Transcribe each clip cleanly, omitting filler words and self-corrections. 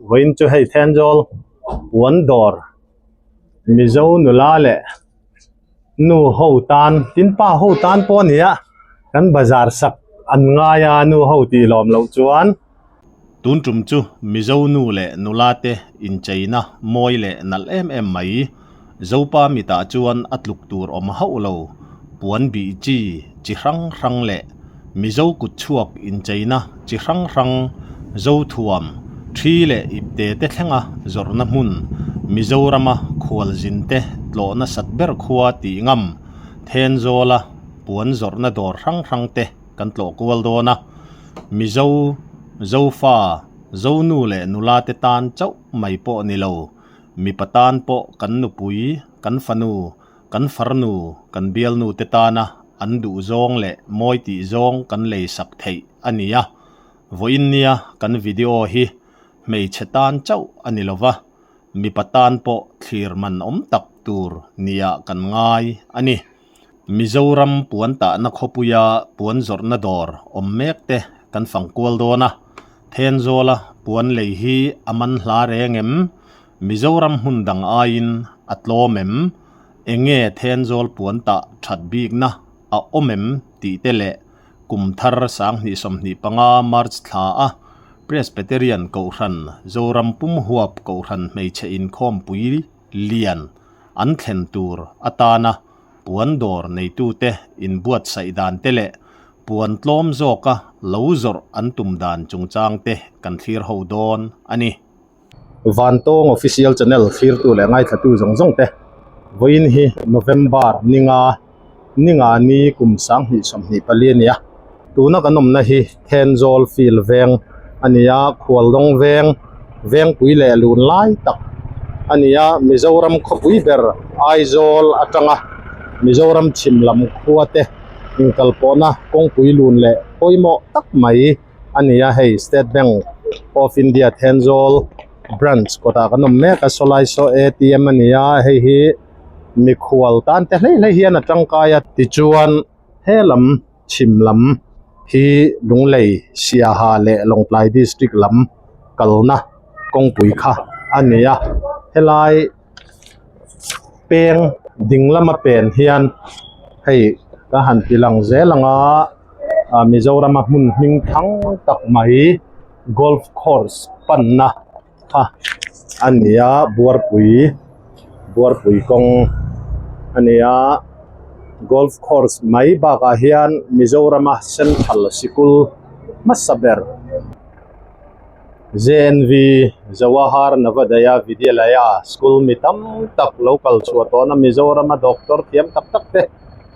Vawiin chu hei Thenzawl puan dawr Mizo nula leh nu ho tan tin pa ho tan pawh a ni a kan bazar sak an ngai a nu ho tih lawm loh chuan. Tun tum chu Mizo nu leh nula te incheina mawi leh nalh em em mai. Zopa mitah chuan a tluk tur awm hauh lo, puan bih chi chi hrang hrang leh Mizo kut chhuak incheina chi hrang hrang, Zothuam, thi leh ipte te thlenga zawrhna hmun, Mizorama khualzin te tlawh nasat ber khua tih ngam, Thenzawla puan zawrhna dawr hrang hrang te kan tlawh kual dawn a, Mizo, Zofa, Zonu leh nula te tan chauh mai pawh ni lo, mipa tan pawh kan nupui, kan fanu, kan farnu, kan bialnu te tana an duh zawng leh mawi tih zawng kan lei sak theih a ni a. Vawiin nia kan video hi hmeichhe tan chauh a ni lova, mipa tan pawh thlir man awm tak tur nia kan ngai a ni. Mizoram puan tahna khawpuia puan zawrhna dawr awm mek te kan fang kual dawn a, Thenzawla puan lei hi a man hla reng em? Mizoram hmun dang aiin a tlawm em? Enge Thenzawl puan tah that bikna a awm em tih te leh kum thar 2025 March thla a Presbyterian Kohhran Zoram pum huap Kohhran hmeichhe inkhawmpui lian an thlen tur atana puan dawr neitute inbuatsaih dan te leh puan tlawm zawka lo zawrh an tum dan chungchang te kan thlir ho dawn a ni. Vantawng Official Channel thlirtu leh ngaithlatu zawng zawng te vawiin hi November ninga ninga ni kum 2024 a ni a, tuna kan awmna hi Thenzawl Field veng a ni a, Khualdawng veng vengpui leh lun lai tak a ni a, Mizoram khawpui ber Aizawl atanga Mizoram chhim lam khua te inkalpawhna kawngpui lun leh pawimawh tak mai a ni a, hei State Bank of India Thenzawl branch kawtah kan awm mek a, sawlai saw A_T_M a ni a, hei hi mikhual tan te hlei hlei hian a tangkai a tichuan he lam chhim lam hi Lunglei Siaha leh Lawngtlai district lam kalna kawngpui kha a ni a helai peng ding lama pen hian hei ka han ti lang zel ang a ah Mizorama hmun hming thang tak mai golf course panna. kha a ni a buarpui buarpui kawng a ni a golf course mai bakah hian Mizorama central sikul hmasa ber J N V Jawahar Navodaya Vidyalaya school mi tam tak lo kal chhuah tawhna Mizorama doctor thiam tak tak te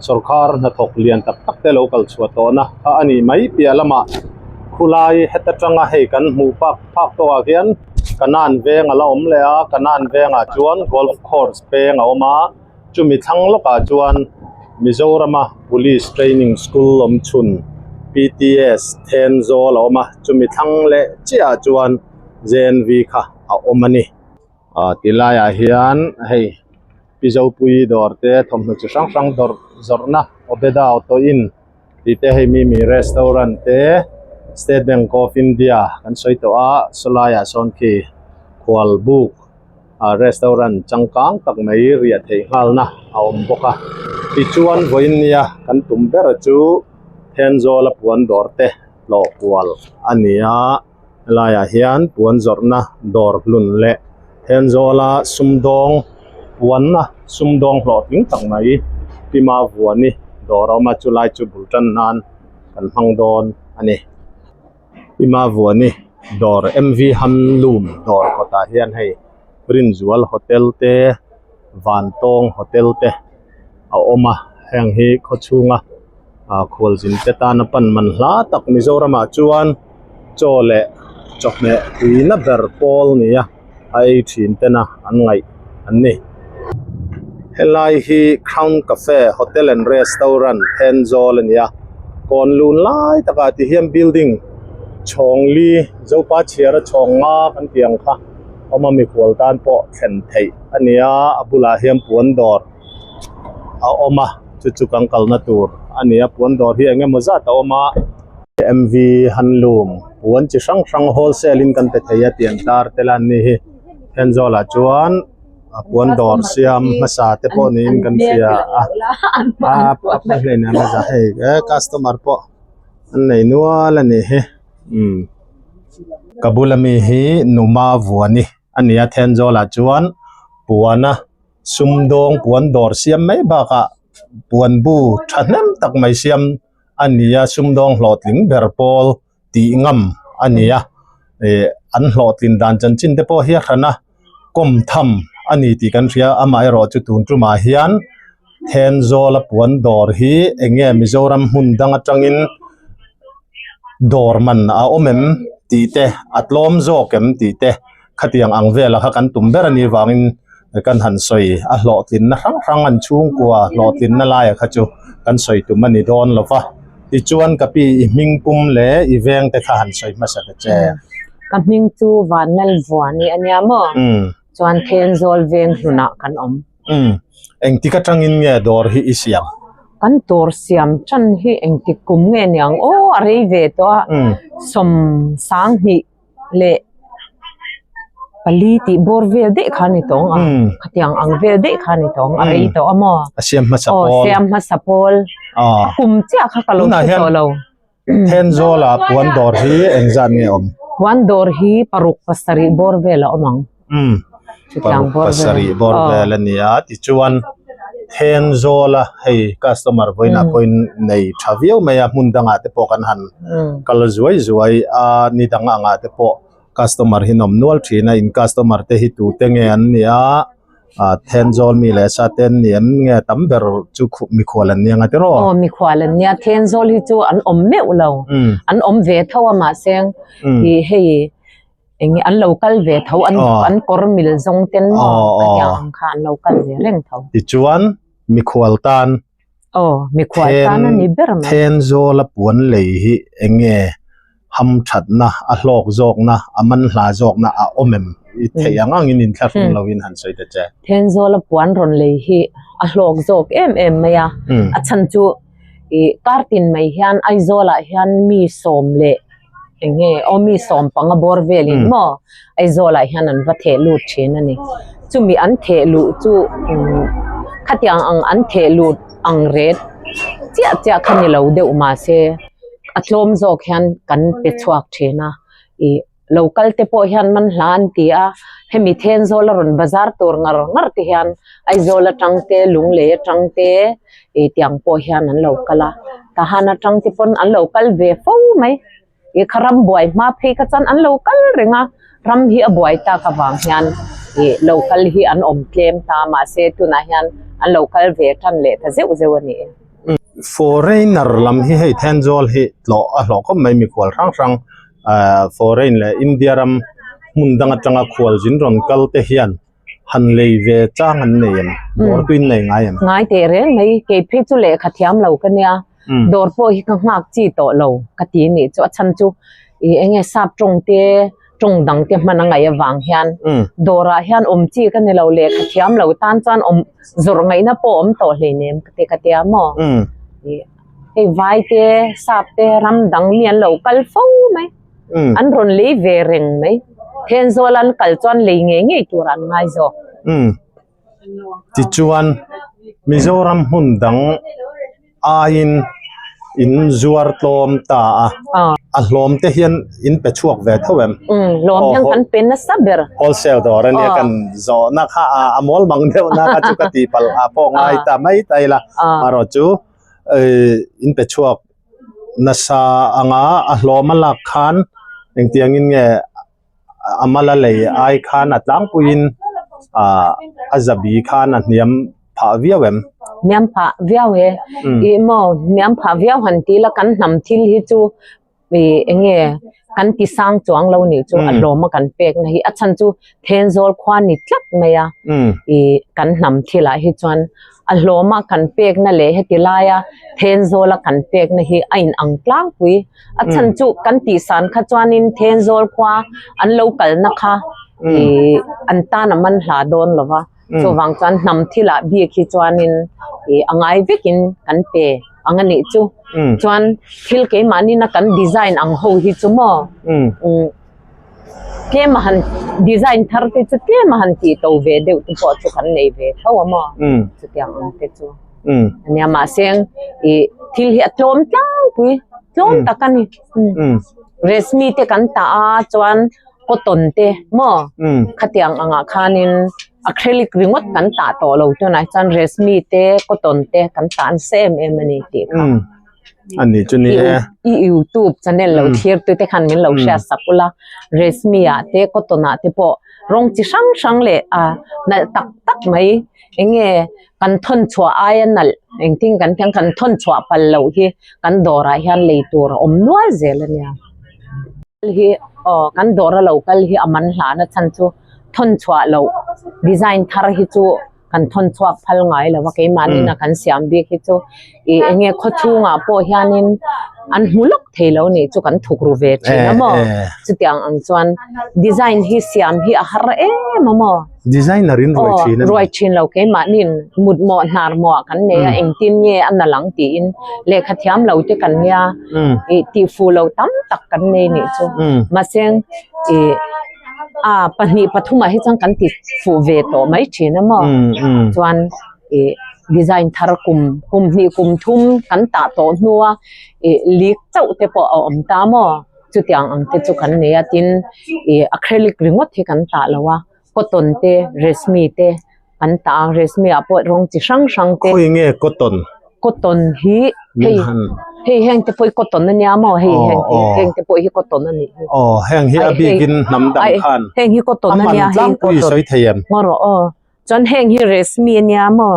Sawrkar hnathawk lian tak tak te lo kal chhuah tawhna kha a nih mai piah lamah khulai heta tanga hei kan hmuh pak phak tawhah khian Kanan veng a la awm leh a Kanan vengah chuan golf course peng a awm a chumi thlang lawkah chuan Mizorama police training school awm chhun P T S Thenzawl a awm a chumi thlang leh chiahah chuan J N V kha a awm a ni. Ah ti laiah hian hei Pizopui dawr te thawmhnaw chi hrang hrang dawrh zawrhna Obeda Auto Inn tih te hei Mimi Restaurant te State Bank of India kan sawi tawh a sawlaiah sawn khi khual buk ah restaurant changkang tak mai riah theih nghalna a awm bawk a tichuan vawiin nia kan tum ber chu Thenzawl a puan dawr te hlawh kual a ni a. Helaiah hian puan zawrhna dawr hlun leh Thenzawla sumdawng puanna sumdawng hlawhtling tak mai Pima Vuani dawr a awm a chulai chu bul tan nan kan hmang dawn a ni. Pima Vuani dawr M_V Handloom dawr kawtah hian hei Rinzual Hotel te Vantawng Hotel te a awm a heng hi khawchhunga ah khualzin te tana pan man hla tak Mizoramah chuan chaw leh chawhmeh tuina ber pawl nia a ei thin tena an ngaih an ni. Helai hi Crown Cafe Hotel and Restaurant Thenzawl a ni a kawn lun lai takah ti hian building chhawng li Zopa chhiara chhawng nga kan tih ang kha awm a mikhual tan pawh thlen theih a ni a a bulah hian puan dawr a awm a chu chu kan kalna tur a ni a puan dawr hi eng emaw zat a awm a M V Handloom. Puan chi hrang hrang wholesale in kan pe thei a tih an tar tel a an ni hi. Thenzawl ah chuan a puan dawr siam hmasa te pawh niin kan hria a a a pawi hlein a za hei e customer pawh an nei nual a nih hi umm ka bula mi hi numa vuani a ni a Thenzawl ah chuan puana sumdawng puan dawr siam mai bakah puan bu thahnem tak mai siam a ni a sumdawng hlawhtling ber pawl tih ngam a ni a ih an hlawhtlin dan chanchin te pawh hi a hran a kawm tham a ni tih kan hria amaherawh chu tun tumah hian Thenzawl a puan dawr hi eng nge Mizoram hmun dang atangin dawr man a awm em tih te a tlawm zawk em tih te khatiang ang vela kha kan tum ber a nih vangin kan han sawi a hlawhtlinna hrang hrang an chhungkua hlawhtlinna laia kha chu kan sawi tum a ni dawn lo va tichuan ka pi i hming pum leh i veng te kha han sawi hmasa ta che. Ka hming chu Vanlalvuani a nia maw? Chuan Thenzawl veng hlunah kan awm. Umm engtik atangin nge dawr hi i siam? Kan dawr siam tan hi engtik kum nge niang aw a rei ve tawh a 72 leh pali tih bawr vel daih kha a ni tawng a khatiang ang vel daih kha a ni tawng a rei tawh a maw a siam hmasa pawl aw siam hmasa pawl a kum chiah kha ka lo hre tawh lo Thenzawl ah puan dawr hi engzat nge awm puan dawr hi paruk pasarih bawr vel a awm ang paruk pasarih bawr vel a ni a tichuan Thenzawl a hei customer vawiinah pawhin nei tha viau mai a hmun dangah te pawh kan han kal zuai zuai a ni dang angah te pawh customer hi an awm nual thin a in customer te hi tute nge an nih a ah Thenzawl mi leh sa te an ni em nge tam ber chu mikhual an nia nga tiraw? Aw mikhual an nia Thenzawl hi chu an awm meuh lo an awm ve tho a mahse ih hei Eng nge an lo kal ve tho an an kawr mil zawng ten maw khatiang ang kha an lo kal ve reng tho. Tichuan mikhual tan Aw mikhual tan a ni ber mai. Thenzawl a puan lei hi eng nge ham thatna a hlawk zawkna a man hla zawkna a awm em i theih ang angin inthlahrung lovin han sawi ta che. Thenzawl a puan rawn lei hi a hlawk zawk em em mai a, a chhan chu ih kartin mai hian Aizawlah hian mi sawm leh Eng nge aw mi sawmpanga bawr velin maw Aizawlah hian an va theh lut thin a ni. Chumi an theh luh chu khatiang ang an theh lut ang ret chiah chiah kha ni lo deuh mahse a tlawm zawk hian kan pe chhuak thin a ih lo kal te pawh hian man hla an ti a hemi Thenzawl a rawn bazar tur ngar ngar te hian Aizawl atang te Lunglei atang te ih tiang pawh hian an lo kal a tahan atang te pawn an lo kal ve fo mai ih kha ram buai hma phei kha chuan an lo kal reng a ram hi a buai tak avang hian ih lo kal hi an awm tlem ta mahse tunah hian an lo kal ve tan leh ta zeuh zeuh a ni e. Foreigner lam hi hei Thenzawl hi tlawh a hlawh khawp mai mikhual hrang hrang ah foreign leh India ram hmun dang atanga khualzin rawn kal te hian Han lei ve chang an nei em? Dawr tuin nei ngai em? Ngai teh reng mai, kei phei chu lehkha thiam lo ka nia, dawr pawh hi ka nghak chi tawh lo ka ti nih chu a chhan chu ih eng nge sap tawng te tawng dang te hman a ngaih avang hian dawrah hian awm chi ka ni lo lehkha thiam lo tan chuan awm zawrh ngaihna pawh awm tawh hleinem ka ti ka tia maw ih hei vai te sap te ram dang mi an lo kal fo mai. An rawn lei ve reng mai. Thenzawl an kal chuan lei ngei ngei tur an ngai zawk. Tichuan, Mizoram hmun dang aiin in zuar tlawm ta a. A hlawm te hian in pe chhuak ve tho em? Hlawm hian kan pe nasa ber. Wholesale dawr ania kan zawhna kha a mawl mang deuh na kha chu ka tih palh a pawh ngai ta mai ta ila. Amaherawhchu in pe chhuak nasa anga a hlawm a lak khan engtiangin nge a mala lei ai khan a tlangpuiin ah a zabi khan a hniam phah viau em? Hniam phah viau e. Ih maw hniam phah viau han ti la kan hnam thil hi chu ih eng nge kan ti sang chuang lo nih chu a hlawm a kan pek na hi a chhan chu Thenzawl khua ni tlat mai a ih kan hnam thil ah hi chuan A hlawma kan pekna leh heti laia Thenzawla kan pekna hi a inang tlangpui. A chhan chu kan tihsan kha chuanin Thenzawl khua an lo kalna kha ih an tan a man hla dawn lo va. Chuvang chuan hnam thilah bik hi chuanin ih a ngai vekin kan pe. ang a nih chu. Chuan thil keimahni na kan design ang ho hi chu maw tlem a han design thar te chu tlem a han tih to ve deuh te pawh chu kan nei ve tho a maw chutiang ang te chu ania mahse ih thil hi a tlawm tlangpui tlawm tak a ni resmi te kan tah a chuan cotton te maw khatiang angah khanin acrylic ringawt kan tah tawh lo tunah chuan resmi te cotton te kan tah nasa em em a ni tih kha. Ani chu ni e. I youtube channel lo thlir tu te khan min lo hriat sak ula resmi ah te cotton ah te pawh rawng chi hrang hrang leh a nalh tak tak mai eng nge kan thawn chhuah aia nalh engtin kan tih ang kan thawn chhuah pal loh hi kan dawrah hian lei tur a awm nual zel a nia. Hi aw kan dawr a lo kal hi a man hlahna chhan chu thawn chhuah loh design thar hi chu kan thawn chhuak phal ngai lo va keimahni na kan siam bik hi chu ih eng nge khaw chhungah pawh hianin an hmu lawk thei lo nih chu kan thuk ru ve thin a maw chutiang ang chuan design hi siam hi a har em a maw designer in ruai thin a ruai thin lo keimahni mut mawh hnar mawh ah kan nei a engtin nge a na lang tiin lehkha thiam lo te kan nia ih tih fuh lo tam tak kan nei nih chu mahse ih a pahnih pathumah hi chuan kan ti fuh ve tawh mai thin a maw chuan ih design thar kum kum hnih kum thum kan tah tawh hnua ih lik chauh te pawh a awm ta maw chutiang ang te chu kan nei a tin ih acrylic ringawt hi kan tah lo a cotton te resmi te an tah a resmi ah pawh rawng chi hrang hrang te khawi nge cotton cotton hi hei hei heng te pawh hi cotton a nia maw hei heng te heng te pawh hi cotton a nih hi aw heng hi a bikin hnam dang khan heng hi cotton a nia hei tlangpui sawi thei em ngaw rawh aw chuan heng hi resmi a nia maw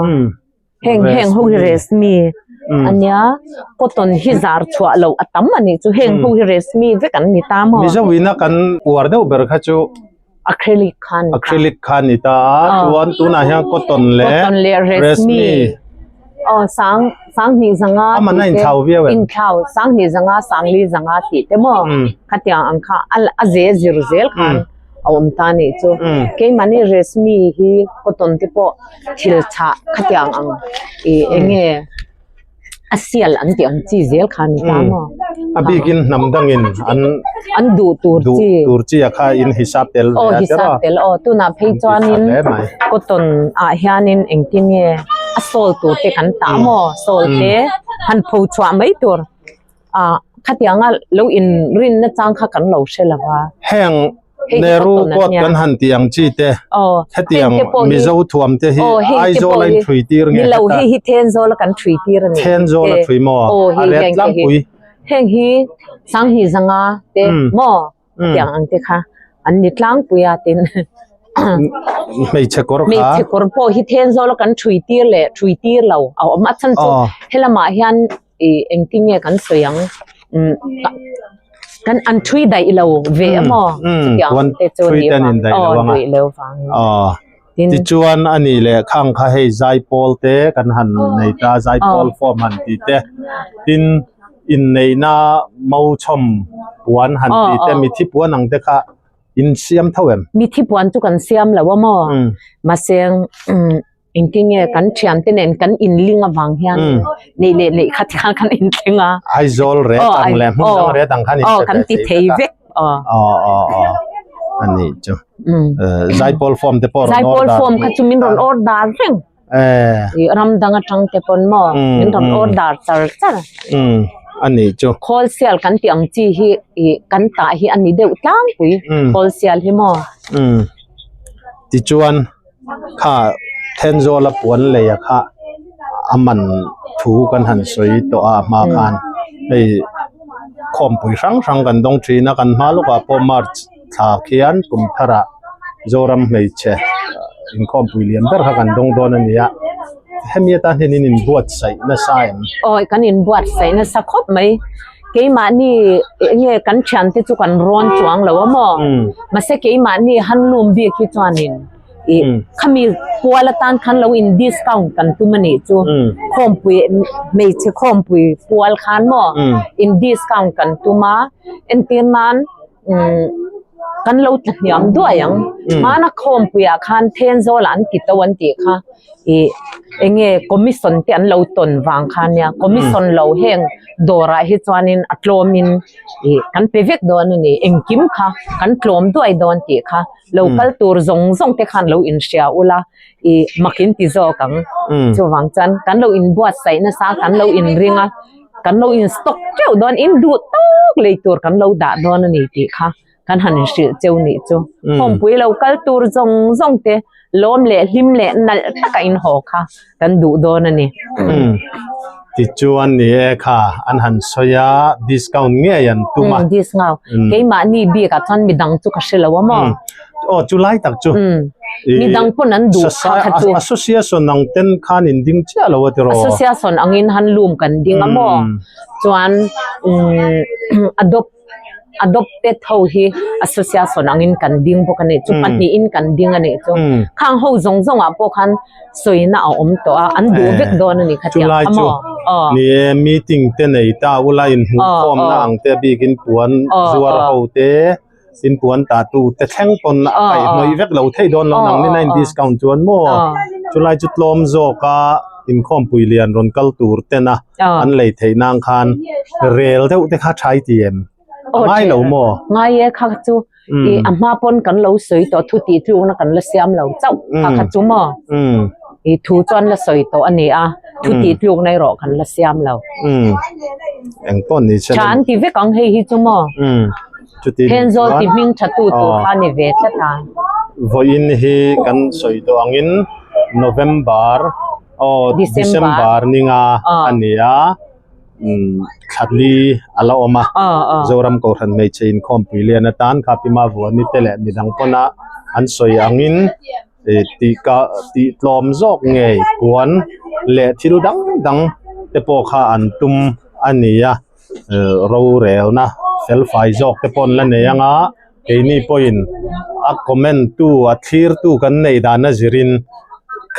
heng heng ho hi resmi a nia cotton hi zar chhuah loh a tam a nih chu heng ho hi resmi vek an ni ta maw mizo ina kan uar deuh ber kha chu acrylic kha ni ta acrylic kha ni ta a chuan tunah hian cotton leh cotton leh resmi aw sang sanghnih zanga a man a inthlau viau em inthlau sanghnih zanga sangli zanga tih te maw khatiang ang kha a ze zir zel khan a awm ta nih chu keimahni resmi hi cotton te pawh thil chhah khatiang ang ih eng nge a sial an tih ang chi zel kha ni ta maw a bikin hnam dangin an an duh tur chi duh tur chi a kha in hisap tel ve a hisap tel aw tunah phei chuanin cotton ah hianin engtin nge a sawl tur te kan tah maw sawl te han pho chhuah mai tur ah khatianga lo in rin na chang kha kan lo hre lo va. Heng Nehru coat kan han tih ang chi te hetiang Mizo thuam te hi Aizawl a in thui tir nge heta hei hi Thenzawl a kan thui tir a ni Thenzawl a thui maw a ret tlangpui heng hi Sanghnih zanga te maw hetiang ang te kha an ni tlangpui a tin Hmeichhe kawr kha hmeichhe kawr pawh hi Thenzawl a kan thui tir leh thui tir lo a awm a chhan chu helamah hian ih engtin nge kan sawi ang umm kan an thui daih lo ve a maw chutiang te chu ni vang aw daih lo vangin tin tichuan a nih leh khang kha hei zaipawl te kan han nei ta zaipawl form han tih te tin inneihna mauchhawm puan han tih te mithi puan ang te kha in siam tho em mithi puan chu kan siam lo a maw mahse umm Engtin nge kan thiante nen kan inling avang hian neih leh neih khat khan kan inthleng a. Aizawl ret ang leh hmun dang ret ang khan in kan ti thei vek. Aw aw aw a nih chu. Zaipawl form te pawh rawn order. Zaipawl form kha chu min rawn order reng. Ram dang atang te pawn maw min rawn order char char. A nih chu. Khawl sial kan tih ang chi hi kan tah hi a ni deuh tlangpui khawl sial hi maw. Tichuan. Kha Thenzawla puan lei a kha a man thu kan han sawi tawh a hma khan hei khawmpui hrang hrang kan dawng thin a kan hma lawkah pawh march thla khian kum tharah Zoram hmeichhe inkhawmpui lian ber kha kan dawng dawn a ni a hemi atan hian in inbuatsaih nasa em? Awi kan inbuatsaih nasa khawp mai keimahni eng nge kan thiante chu kan rawn chuang lo a maw mahse keimahni handloom bik hi chuanin ih khami kual atan khan lo in discount kan tum a nih chu khawmpui hmeichhe khawmpui kual khan maw in discount kan tum a entir nan umm kan lo tla hniam duai ang hmana khawmpuiah khan Thenzawl ah an ti to an tih kha. I enge commission te an lo tawn vang kha nia commission lo heng dawrah hi chuanin a tlawmin ih kan pe vek dawn a ni engkim kha kan tlawm duai dawn tih kha lo kal tur zawng zawng te khan lo inhria ula ih mak in ti zawk ang chuvang chuan kan lo inbuatsaih nasa kan lo inring a kan lo in stock teuh dawn in duh tawk lei tur kan lo dah dawn a ni tih kha. Kan han inhrilh cheu nih chu. Khawmpui lo kal tur zawng zawng te lawm leh hlim leh nalh taka inhaw kha kan duh dawn a ni. Tichuan ni e kha an han sawi a, discount ngei an tum a. Discount. Keimahni bikah chuan midang chu ka hre lo a maw? Aw chu lai tak chu. Midang pawn an duh kha kha chu. Association ang ten khan in ding chiah lo a tiraw? Association angin han lum kan ding a maw? Chuan adopt Adopted ho hi association angin kan ding bawk a nih chu, pahnihin kan ding a nih chu. Khang ho zawng zawngah pawh khan sawina a awm tawh a, an duh vek dawn a nih kha tiang a maw? Ni e, meeting te nei ta ula inhmuhkhawmna ang te bikin puan zuar ho te, tin puan tatu te thleng pawn a kaihhnawih vek lo thei dawn lo nang nina in discount chuan maw? Chulai chu tlawm zawka inkhawmpui lian rawn kal tur tena an lei theih nang khan rel deuh te kha thai ti em? A ngai lo maw? Ngai e kha chu i a hma pawn kan lo sawi tawh thu tih tlukna kan la siam lo chauh kha kha chu maw? I thu chuan la sawi tawh a ni a, thu tih tlukna erawh kan la siam lo. Eng pawh ni se. Tha an ti vek ang hei hi chu maw? Thenzawl ti hming tha tu tur kha ni ve tlat a. Vawiin hi kan sawi tawh angin November Aw December ninga a ni a, thlatli a la awm a, Zoram Kohhran hmeichhe inkhawmpui lian atan kha Pi Mavuani te leh midang pawna an sawi angin tih ka tih tlawm zawk ngei puan leh thil dang dang te pawh kha an tum a ni a, rorelna felfai zawk te pawh an la nei ang a. Keini pawhin a comment tu a thlir tu kan neih dan a zirin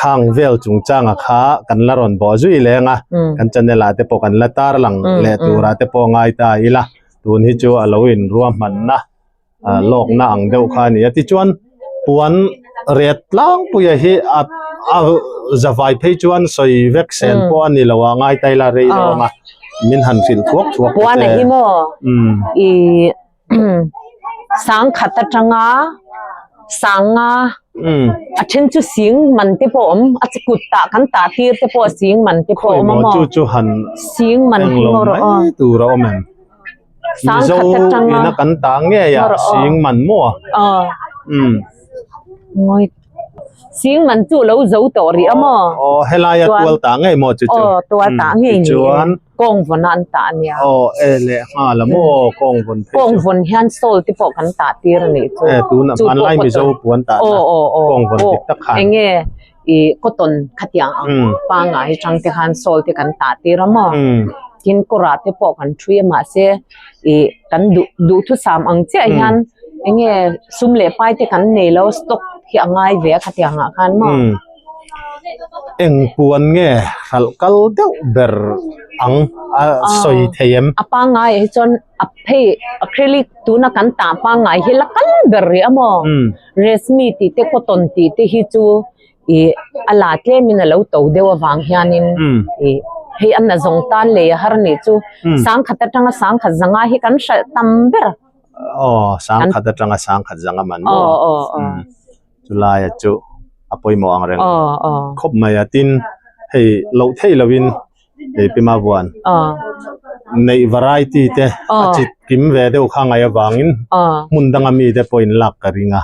khang vel chungchanga kha kan la rawn bawh zui leng a, kan channel ah te pawh kan la tar lang leh turah te pawh ngai ta ila, tun hi chu a lo in ruahmanna lawkna ang deuh kha a ni a. Tichuan puan ret tlangpuia hi a a zavai phei chuan sawi vek sen pawh a ni lo a, ngai ta ila rei deuh ang a, min han hrilh thuak thuak ta che. Puan a hi maw? Ih. Sangkhat atanga sanga a then chu sing man te pawh a awm a chi kut tah kan tah tir te pawh sing man te pawh a awm a maw chu chu han sing man hi maw rawh aw tur a awm em sangkhat atanga ina kan ta ngei a sing man maw aw ngawi Sing man chu lo zo tawh rih a maw? Aw helai a tual ta ngei maw chu chu? Aw tual ta ngei ni e. Kawng vawn a an tah a nia. Aw e leh nghal a maw kawng vawn phei chu. Kawng vawn hian sawl te pawh kan tah tir a nih chu. E tuna hmanlai Mizo puan tah na kawng vawn dik tak khan. Enge i cotton khatiang ang pangngai atang te khan sawl te kan tah tir a maw? Tin kawrah te pawh kan thui a mahse i kan duh duhthusam ang chiah hian enge sum leh pai te kan nei lo stock hi a ngai ve a khatiang ah khan maw. Eng puan nge hralh kal deuh ber ang a sawi thei em? A pangngai ah hi chuan a phei acrylic tuna kan tah pangngai hi la kal ber rih a maw? Resmi tih te cotton tih te hi chu ih a la tlemin a lo to deuh avang hianin ih hei a na zawng tan lei a har nih chu sangkhat atanga sangkhat zanga hi kan hralh tam ber. Aw sangkhat atanga sangkhat zanga man maw? Chulaia chu a pawimawh ang reng khawp mai a tin hei loh theih lohin hei Pi Mavuan neih variety te a chi kim ve deuh kha ngaih avangin hmun danga mi te pawhin lak ka ring a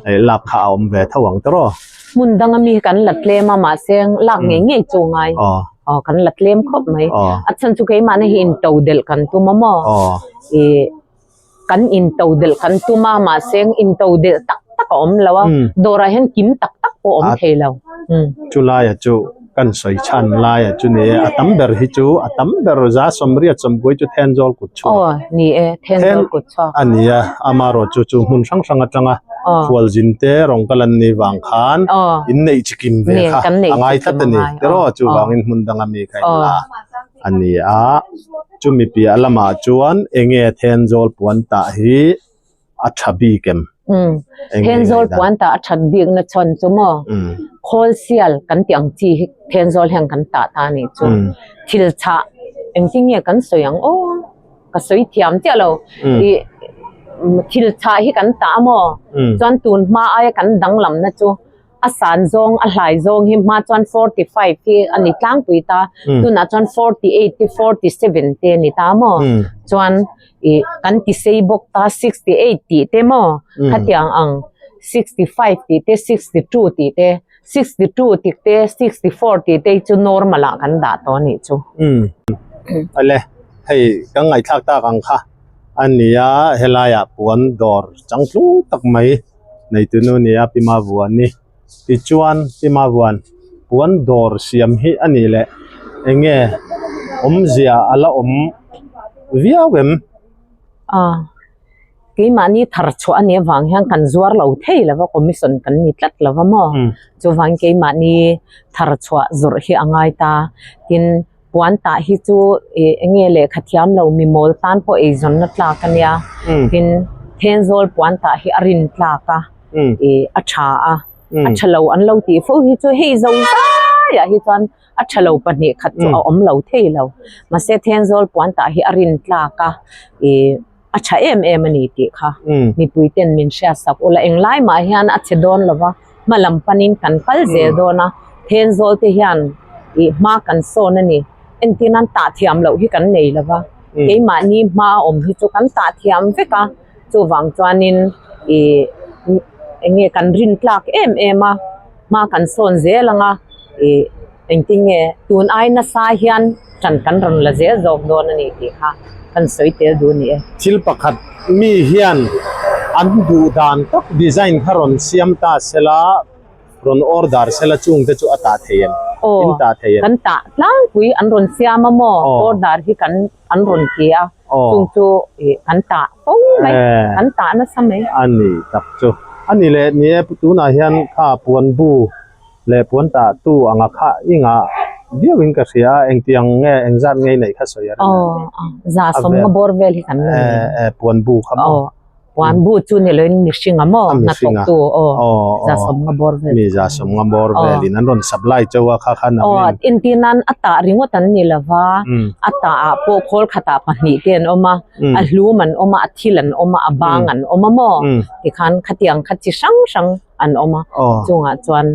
hei lak kha a awm ve tho ang tawh. Hmun danga mi kan la tlem a mahse lak ngei ngei chu ngai aw kan la tlem khawp mai a chhan chu keimahna hi in to delh kan tum a maw ih kan in to delh kan tum a mahse in to delh tak tak a awm lo a dawrah hian kim tak tak pawh a awm thei lo. Chu laia chu kan sawi chhan laia chu ni e a tam ber hi chu a tam ber za sawmriat sawmkuai chu Thenzawl kut chhuak. Aw ni e Thenzawl kut chhuak. A ni a amarawh chu chu hmun hrang hrang atanga khualzin te rawng kal an nih vang khan in neih chi kim ve kha a ngai tlat a ni tiraw chuvangin hmun danga mi kha in la a ni a chumi piah lamah chuan enge Thenzawl puan tah hi. a tha bik em? Umm. Thenzawl puan tah a that bik na chhawn chu maw? Khawl sial kan tih ang chi hi Thenzawl hian kan tah ta a nih chu. Thil chhah engtin nge kan sawi ang aw? Ka sawi thiam chiah lo. Ih thil chhah hi kan tah a maw? Chuan tun hma aia kan danglam na chu a san zawng a hlai zawng hi hma chuan 45 hi a ni tlangpui ta tunah chuan 48 te 47 te a ni ta maw chuan ih kan ti sei bawk ta 68 tih te maw khatiang ang 65 tih te 62 tih te 62 tih te 64 tih te hi chu normal ah kan dah tawh a nih chu. Awle hei ka ngaihthlak tak ang kha a nia helaiah puan dawr changtlung tak mai. Neitunu nia Pi Mavuani tichuan Pi Mavuan puan dawr siam hi a nih leh eng nge awmzia a la awm viau em? A, keimahni thar chhuah a nih avang hian kan zuar lo thei lo va, commission kan ni tlat lo va maw? Chuvangin keimahni thar chhuah zawrh hi a ngai ta. Tin, puan tah hi chu ih eng nge lehkha thiam lo mi mawl tan pawh eizawnna tlak a nia tin Thenzawl puan tah hi a rin tlak a ih a tha a a tha lo an lo tih fo hi chu hei zo zaiah hi chuan a tha lo pahnih khat chu a awm lo thei lo mahse Thenzawl puan tah hi a rin tlak a ih a tha em em a ni tih kha mipui ten min hriat sak ula englai mah hian a che dawn lo va hma lam panin kan kal zel dawn a Thenzawl te hian ih hma kan sawn a ni entir nan tah thiam loh hi kan nei lo va keimahni hma a awm hi chu kan tah thiam vek a chuvang chuanin ih eng nge kan rin tlak em em a hma kan sawn zel ang a ih Engtin nge tun ai nasa hian ṭan kan rawn la zel zawk dawn a ni tih kha kan sawi tel duh a ni e. Thil pakhat mi hian an duh dan tak design kha rawn siam ta sela, rawn order sela chungte chu a tah thei em? Aw, In tah thei em? Kan tah tlangpui an rawn siam a maw? Order hi kan an rawn ti a, chung chu kan tah fo mai, kan tah nasa mai. A ni tak chu. A ni leh ni e, tunah hian kha puan bu leh puan tah tu anga kha i ngah viau in ka hria a engtiang nge engzat nge i neih kha sawi a rem em? Za sawm nga bawr vel hi kan nei e puan bu kha maw? Puan bu chu ni loin mihring a maw hnathawk tu aw za sawm nga bawr vel mi za sawm nga bawr vel in an rawn supply chauh a kha khan aw entir nan a tah ringawt an ni lova a tah ah pawh khawl khatah pahnih te an awm a a hlum an awm a a thil an awm a a bang an awm a maw tikhan khatiang kha chi hrang hrang an awm a chungah chuan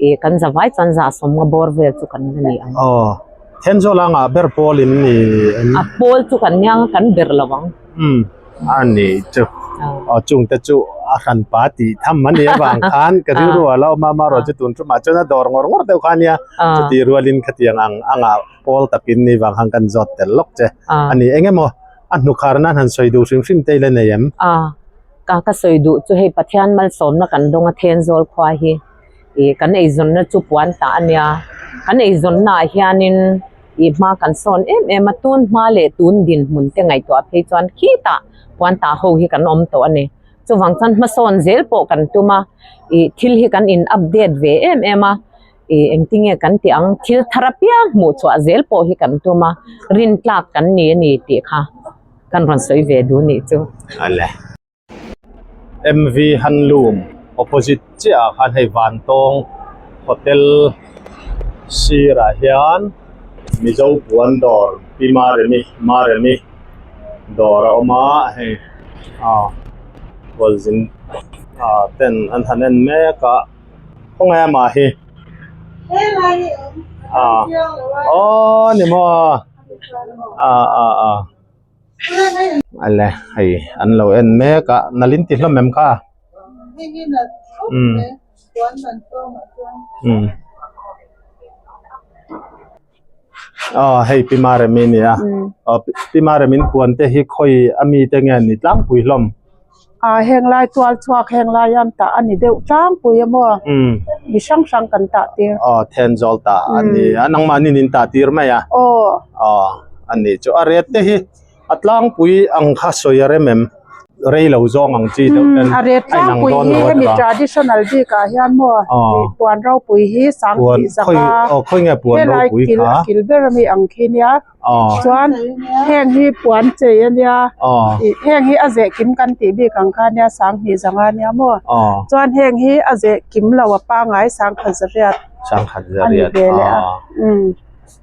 ih kan za vai chuan zah sawm nga bawr vel chu kan la ni ang. Aw Thenzawl anga ber pawl in ni em? A pawl chu kan nia kan ber lo ang. Umm a ni chu aw chung te chu a hran pa tih tham a ni avang khan ka rilru a lo awm a amaherawh chu tun tumah chuan a dawr ngawr ngawr deuh kha a nia chuti rualin khatiang ang anga pawl takin ni vang khan kan zawt tel lawk che a ni eng emaw a hnukhar nan han sawi duh hrim hrim te i la nei em? Ka ka sawi duh chu hei Pathian malsawmna kan dawng a Thenzawl khua hi ih kan eizawnna chu puan tah a nia. Kan eizawnna ah hianin ih hma kan sawn em em a, tun hma leh tun dinhmun te ngaihtuah phei chuan khitah puan tah ho hi kan awm tawh a ni. Chuvang chuan hmasawn zel pawh kan tum a, ih thil hi kan in update ve em em a, ih engtinge kan tih ang thil thar apiang hmuh chhuah zel pawh hi kan tum a, rintlak kan ni a ni tih kha. Kan rawn sawi ve duh nih chu. Ale. MV Handloom opposite chiah ah khan hei Vantawng Hotel sirah hian Mizo puan dawr Pi Maremi Maremi dawr a awm a hei ah khualzin ah ten an han en mek a khawnge amah hi ah aw ni maw. Ah ah ah ale hei an lo en mek a nalh in ti hlawm em kha umm umm aw hei pi Maremi a ni a aw pi Maremi puan te hi khawi a mi te nge ni tlangpui hlawm. Ah heng lai tual chhuak heng lai an tah a ni deuh tlangpui a maw mi hrang hrang kan tah tir. Aw Thenzawl tah a ni a nangmahni in tah tir mai a. Aw. Aw a ni chu a ret te hi a tlangpui ang kha sawi a rem em? rei lo zawng ang chi deuh ten a ret tlangpui hi hemi traditional bik ah hian maw puan ropui hi sanghnih zaka khawi nge puan ropui kha kil ber ami ang khi nia chuan heng hi puan chei ania heng hi a zeh kim kan tih bik ang kha nia sanghnih zanga nia maw chuan heng hi a zeh kim lo a pangai sangkhat zariat sangkhat zariat ani ve leh a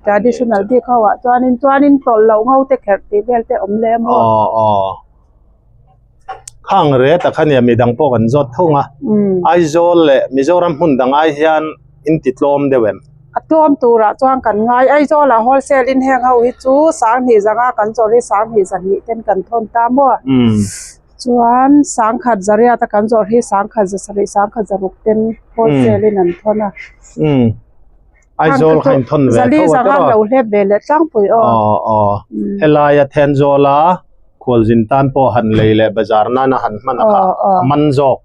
traditional bik ho ah chuanin chuanin tawlh loh ngo te kherh tih vel te awm leh a maw. Khang re tak a nia midang pawh kan zawt thung a, Aizawl leh Mizoram hmun dang ai hian in ti tlawm deuh em? A tlawm turah chuan kan ngai, Aizawl ah wholesale in heng ho hi chu sanghnih zanga kan zawrh hi sanghnih zahnih ten kan thawn ta maw? Chuan sangkhat zariat a kan zawrh hi sangkhat zasarih sangkhat zaruk ten wholesale in an thawn a. Aizawl kha in thawn ve Zali tho a zanga tiraw? lo hlep ve leh tlangpui aw. Aw aw helaia Thenzawla khualzin tan pawh han lei leh bazar nana han hman a kha a man zawk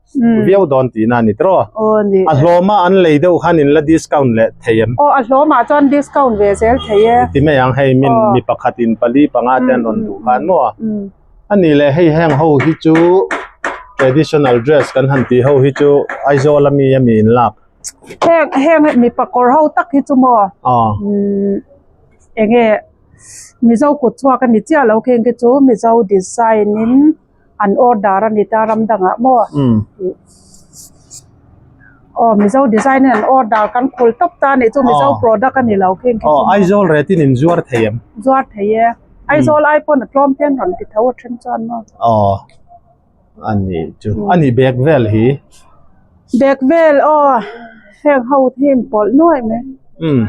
viau dawn tihna a ni tiraw? Aw ni. A hlawma an lei deuh khan in la discount leh thei em? Aw a hlawmah chuan discount ve zel thei e. Ti mai ang hei min mi pakhatin pali panga te an rawn duh khan maw? A ni leh hei heng ho hi chu traditional dress kan han tih ho hi chu Aizawl ami ami in lak. Heng heng mipa kawr ho tak hi chu maw umm eng nge mizo kut chhuak a ni chiah lo kheng khi chu mizo design in an order a ni ta ram dangah maw aw mizo design in an order kan khul tawp ta a nih chu mizo product a ni lo kheng khi chu aw Aizawl rate in inzuar thei em? Zuar thei e Aizawl ai pawn a tlawm te an rawn ti tho a then chuan maw aw. A nih chu a ni bag vel hi. Bag vel aw heng ho hi in pawlh nuaih mai. Umm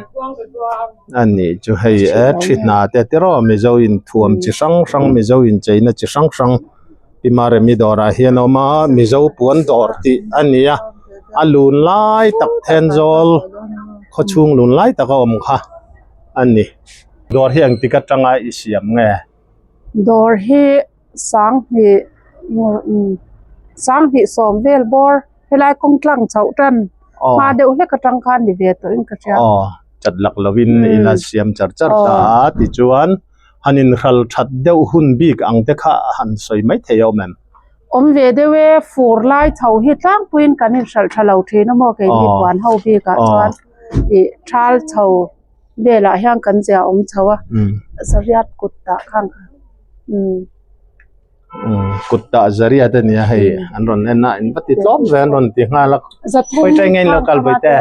a nih chu hei e thi hna te tiraw mizo in thuam chi hrang hrang mizo in cheina chi hrang hrang Pimaremi dawrah hian a awm a mizo puan dawr tih a ni a a lun lai tak Thenzawl khaw chhung lun lai tak a awm kha a ni. Dawr hi engtik atanga i siam nge? Dawr hi. Sanghnih sanghnih sawm vel bawr helai kawng tlang chhoh tan hma deuh hlek atang khan ni ve tawh in ka hria. Aw chat lak lovin ila siam char char ta a tichuan han inhral that deuh hun bik ang te kha han sawi mai thei awm em? Awm ve deuh e, fur lai chho hi tlangpuiin kan inhralh tha lo thin a maw keini puan ho bikah chuan ih thal chho velah hian kan zia awm chho a zariat kut tah khan Kut tah zariat a nia hei an rawn en a in va ti tlawm ve an rawn ti nghal a khawi ṭai nge in lo kal vawi te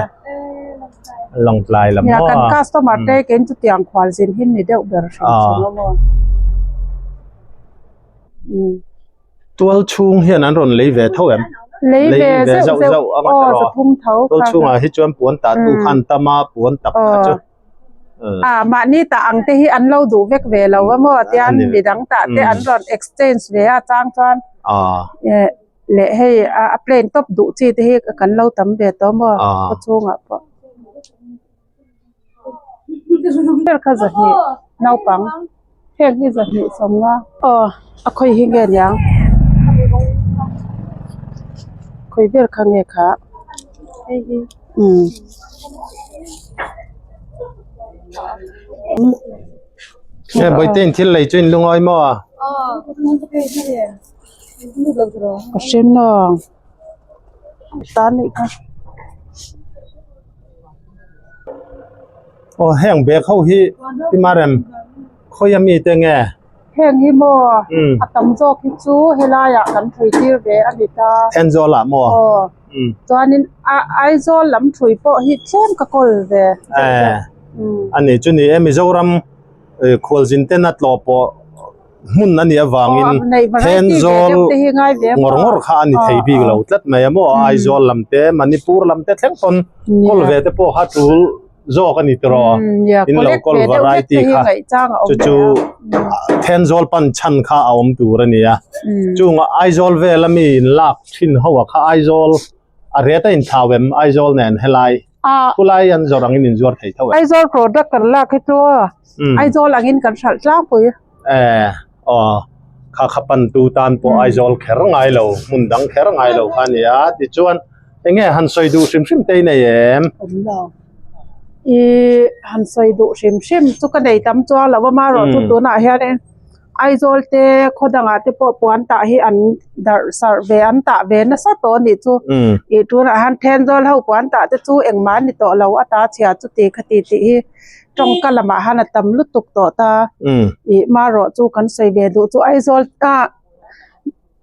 lawngtlai lam maw kan customer te kein chu tiang khual zin hi ni deuh ber hrim hrim a maw tual chhung hian an rawn lei ve tho em lei ve zeuh zeuh aw tual chhungah hi chuan puan tah tu khan tam a puan tak kha chu. A mahni tah ang te hi an lo duh vek ve lo a maw tian midang tah te an rawn exchange ve a chang chuan leh hei a plane tawp duh chi te hi kan lo tam ve tawh maw khaw chhungah pawh ber kha zahnih naupang heng hi zahnih sawmnga aw a khawi hi nge niang khawi ber kha nge kha umm. Nge bawihte in thil lei chu in lungawi maw a? Ka hre nawng tan nih kha. Aw heng bag ho hi i marem khawi ami te nge? Heng hi maw a tam zawk hi chu helaiah kan thui tir ve a ni ta. Thenzawl ah maw? Aw. Chuanin Aizawl lam thui pawh hi tlem ka kawl ve. A ni chu ni e Mizoram khualzin ten a tlawh pawh hmun a nih avangin Thenzawl ngawr ngawr kha a ni thei bik lo tlat mai a maw Aizawl lam te Manipur lam te thleng pawn kawl ve te pawh kha tul zawk a ni tiraw in lo kawl variety kha chu chu Thenzawl pan chhan kha a awm tur a ni a chunga Aizawl vel ami in lak thin ho a kha Aizawl a ret a inthlau em Aizawl nen helai khulai an zawrh angin inzuar thei tho em. Aizawl product kan lak hi chu Aizawl angin kan hralh tlangpui. E aw kha kha pan tu tan pawh Aizawl kher ngai lo hmun dang kher ngai lo kha a ni a tichuan eng nge han sawi duh hrim hrim te i nei em? Awm lo. I han sawi duh hrim hrim chu ka nei tam chuang lo a marawh chu tunah hianin. Aizawl te khaw dangah te pawh puan tah hi an darh sarh ve an tah ve nasa tawh a nih chu ih tunah hian Thenzawl ho puan tah te chu engmah a ni tawh lo a ta chhia chuti khati tih hi tawngka lamah hian a tam lutuk tawh ta ih marawh chu kan sawi ve duh chu Aizawl ah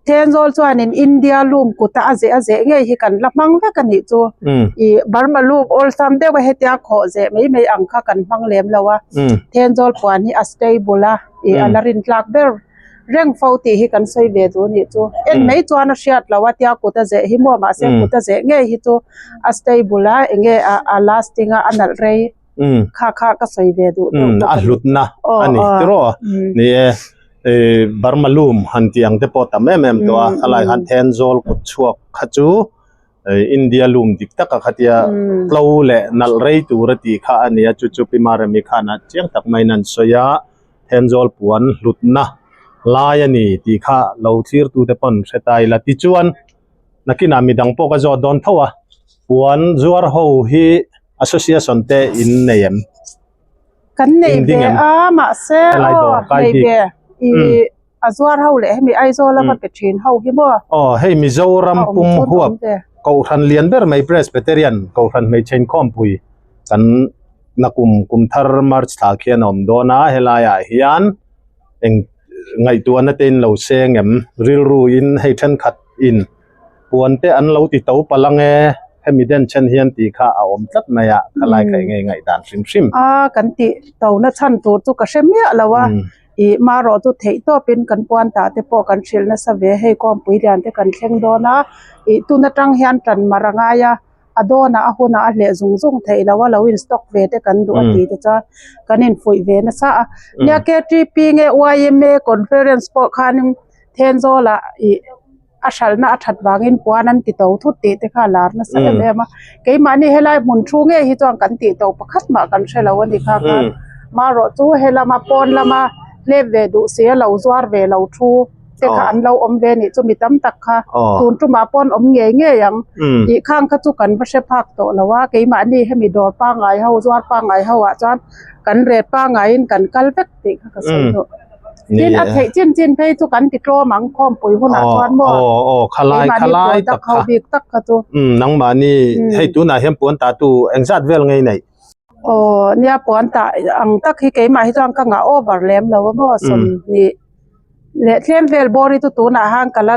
Thenzawl chuanin India loom kuta a zeh a zeh ngei hi kan la hmang vek a nih chu. Ih Burma loom awlsam deuh a hetia khawh zeh mai mai ang kha kan hmang lem lo a. Thenzawl puan hi a stable a, ih a la rin tlak ber reng fo tih hi kan sawi ve duh a nih chu. En mai chuan a hriat lo a tia kut a zeh hi maw mahse kut a zeh ngei hi chu a stable a eng nge a lasting a a nalh rei kha kha ka sawi ve duh deuh bawk a hlutna a ni tiraw ni e. Burma loom han tih ang te pawh tam em em tawh a khalai khan Thenzawl kut chhuak kha chu India loom dik taka khatia tlo leh nalh rei tur a tih kha a ni a chu chu Pi Maremi khan a chiang tak maiin an sawi a Thenzawl puan hlutna lai a ni tih kha lo thlir tute pawn hre ta ila tichuan nakinah midang pawh ka zawt dawn tho a puan zuar ho hi association te in nei em? Kan nei ve a mahse aw nei ve i a zuar ho leh hemi Aizawl a va pe thin ho hi maw. Aw hei Mizoram pum huap Kohhran lian ber mai Presbyterian Kohhran hmeichhe inkhawmpui kan nakum kum thar March thla khian a awm dawn a helaiah hian eng ngaihtuahna te in lo seng em rilru in hei thenkhat in Puan te an lo ti to palh ang e, hemi den then hian tih kha a awm tlat mai a, khalai kha enge ngaih dan hrim hrim. A kan tih to na chhan tur chu ka hre miah lo a, ih marawh chu theih tawpin kan puan tah te pawh kan hrilh nasa ve, hei kawngpui lian te kan thleng dawn a, ih tun atang hian tan mar a ngai a, a dawnah a hunah a hleh zung zung theih loh a, lo in stock ve te kan duh a ti te chuan kan infuih ve nasa a, nia KTP nge YMA conference pawh khanin Thenzawlah ih a hralhna a that vangin puan an ti to thut tih te kha a lar nasa em em a keimahni helai hmun thu ngei hi chuan kan tih to pakhat mah kan hre lo a ni kha khan marawh chu helama pawn lama hlep ve duh si a lo zuar ve lo thu te kha an lo awm ve a nih chu mi tam tak kha tun tumah pawn awm ngei ngei ang tih khang kha chu kan va hre phak tawh lo a keimahni hemi dawr pangngai ho zuar pangngai ho ah chuan kan ret pangngaiin kan kal vek tih kha ka sawi duh. Tin a theih chin chin phei chu kan ti tlawm ang khawmpui hunah chuan maw aw aw khalai khalai tak kha bik tak kha chu um nangmahni hei tunah hian puan ta tu engzat vel ngei nei aw nia puan ta ang tak hi keimah hi chuan ka ngah over lem lo a maw sawmhnih leh tlem vel bawr hi chu tunah han ka la